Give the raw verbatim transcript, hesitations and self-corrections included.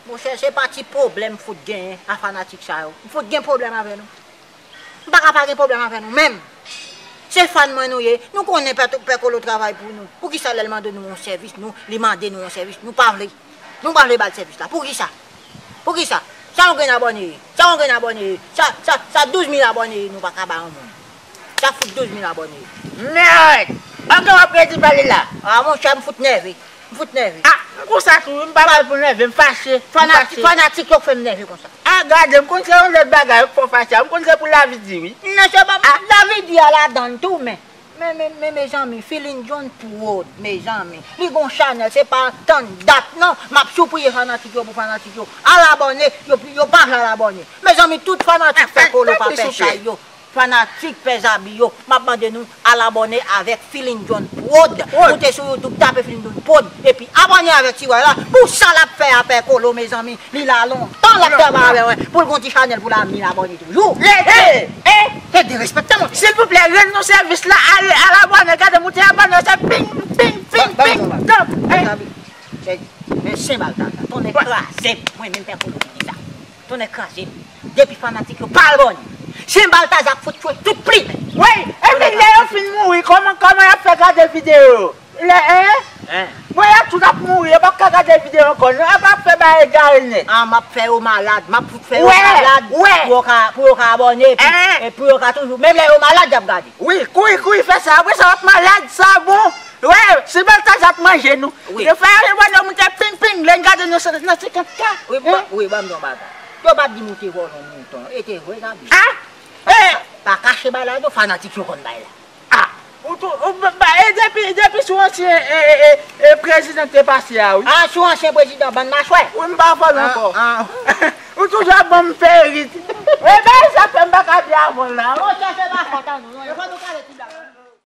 Monchè, se pa ti pwoblèm m fout genyen a fanatik sa yo. M fout gen pwoblèm avè nou. M pa ka pa gen pwoblèm avè nou menm. Se fan mwen nou ye. Nou konnen Pè, Pè Kolo travay pou nou. Poukisa lè l mande nou yon sèvis, nou, li mande nou yon sèvis, nou pa vle? Nou pa vle ba l sèvis la. Poukisa? Poukisa? Sa yon grenn abòne ye? Sa yon grenn abòne ye? Sa, sa, sa douz mil abòne ye, nou pa ka ba yon moun. Sa fout douz mil abòne ye. Mèd! Anke w ap redi pale la? A, monchè, m fout nève. M fout nève. A, m konsa tou, m pa pale pou nève, m fache, m Fanatik, fache. Fanatik yo k fè m nève konsa. A, gade, m konn se yon lòt bagay yo k fè w fache a, m konn se pou lavi di, wi. Non, se pa lavi di a ladan l tou, men, men, men, men, mezanmi, Feeling John Prod, mezanmi. Li gon chanèl, se pa tann dat, non. M ap sipriye fanatik yo pou fanatik yo al abòne, yo, yo pa vle al abòne. Mezanmi, tout fanatik Pè Kolo pa fè chay yo. Fanatik Pè Zabi yo, m ap mande nou al abòne avèk Feeling John Prod. Prod. Moute sou YouTube, tape Feeling John Prod, epi abòne avèk ti wè la pou sa l ap fè a Pè Kolo, mezanmi. Li la lontan l ap travay avè mwen pou l gon ti chanèl pou l a mil abòne toujou. Rete! E, e, te derespekte, monchè. Silvouplè, rann nou sèvis la, al, al abòne, gade, moute abòne, se ping, ping, ping, ping, tanp, e. Tonnè kraze m, mwen menm Pè Kolo ki di sa. Tonnè kraze m. Depi fanatik yo pa abòne, Senbaltazar fout tchwe tout plim. Wi, epi lè yo fin mouri, kòman, kòman y ap fè gade videyo yo? Lè, en? Mwen, y ap tout ap mouri, yo p ap ka gade videyo ankò, non, y ap ap fè bagay egare nèt. A, m ap fè yo malad, m ap fout fè yo malad pou yo ka, pou yo ka abòne, epi, e pou yo ka toujou, menm lè yo malad, y ap gade. Wi, kouri, kouri, fè sa, apre sa, w ap malad, sa bon. Wi, Senbaltazar ap manje nou. Wi. Yo fè yo abòne, moute ping, ping, lè n gade nou se nan senkant K. Wi, ba, wi, ban m di yon bagay. Yo pa t di moute vòlè yon mouton, e te vre, Zabi. A? E! Pa kache bagay la, non, fanatik yo konn bagay la. A! Ou tou, ou, ba, e depi, depi sou ansyen, e, e, e, e, prezidan te pase a, wi. A, sou ansyen prezidan, bann machwè. Wi, m pa vòlè ankò. Ou toujou ap ban m perit. E, bagay sa fè m pa ka di avan la. Monchè, se pa fòt an nou, non. E fò nou kale ti bagay.